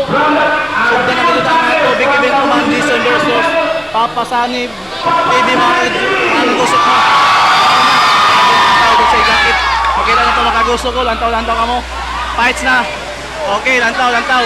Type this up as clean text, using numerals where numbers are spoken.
Sugdan na dito ang tubig event ko, Ma'am Jason versus Papa Sanib TV, mga kagusok mo. Lantaw sa jacket. Makita na ito, mga kagusto ko. Lantaw, lantaw ka mo. Fights na. Okay, lantaw, lantaw.